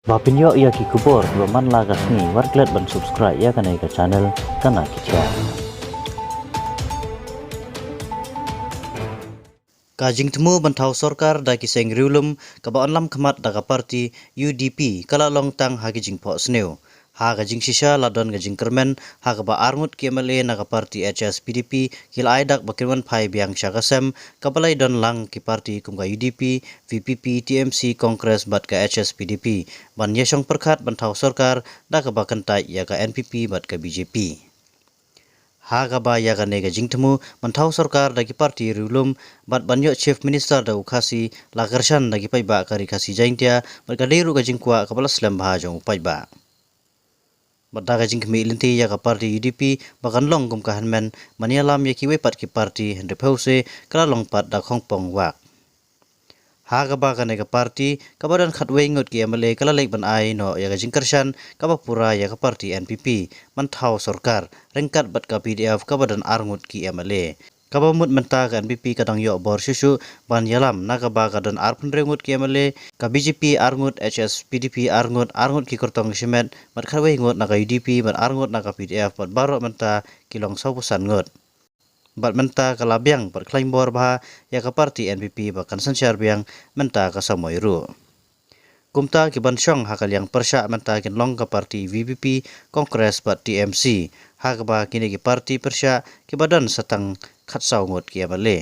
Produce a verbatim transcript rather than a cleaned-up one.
Ba pynïoh ïa ki khubor kiba man la ka sngi, wat klet ban subscribe ïa kane ka channel Kana Ki Khia. Ka jingthmu ban thaw sorkar da ki seng riewlum kaba ynlam khmat da ka party U D P ka la long tang ha ki jingphohsniew. Ha ka jingshisha la don ka jingkyrmen ha kaba arngut ki M L A na ka party H S P D P ki la ai dak ba kin wan phai biang sha ka sem kaba la don lang ki party kum ka U D P, V P P, T M C, Congress bad ka H S P D P ban ïashong pyrkhat ban thaw sorkar da kaba kyntait ïa ka N P P bad ka B J P. Ha kaba ïa kane ka jingthmu ban thaw sorkar da ki party riewlum bad ban ïoh Chief Minister da u Khasi la kyrshan da ki paidbah ka Ri Khasi Jaiñtia bad ka dei ruh ka jingkwah kaba la slem bha jong u paidbah. Bad da ka jingkhmih lynti ïa ka party U D P ba kan long kum ka hynmen ban ïalam ïa kiwei pat ki party, hynrei phewse ka la long pat da khongpong wak. Ha kaba kane ka party kaba don khatwei ngut ki M L A ka la leit ban ai noh ïa ka jingkyrshan kaba pura ïa ka party N P P ban thaw sorkar ryngkat bad ka P D F kaba don arngut ki M L A. Kaba mut mynta ka N P P ka dang ïoh bor shuh shuh ban ïalam, na kaba ka don arphew hynriew ngut ki M L A, ka B J P arngut, H S P D P arngut, arngut ki kyrtong shimet bad khatwei ngut na ka U D P bad arngut na ka P D F bad baroh mynta ki long sawphew san ngut. Bad mynta ka la biang bad khlaiñ bor bha ïa ka party N P P ba kan synshar biang mynta ka samoi ruh. Kumta ki ban shong ha ka liang pyrshah mynta kin long ka party V P P, Congress bad T M C, ha kaba kine ki party pyrshah kiba don sa tang khatsaw ngut ki M L A.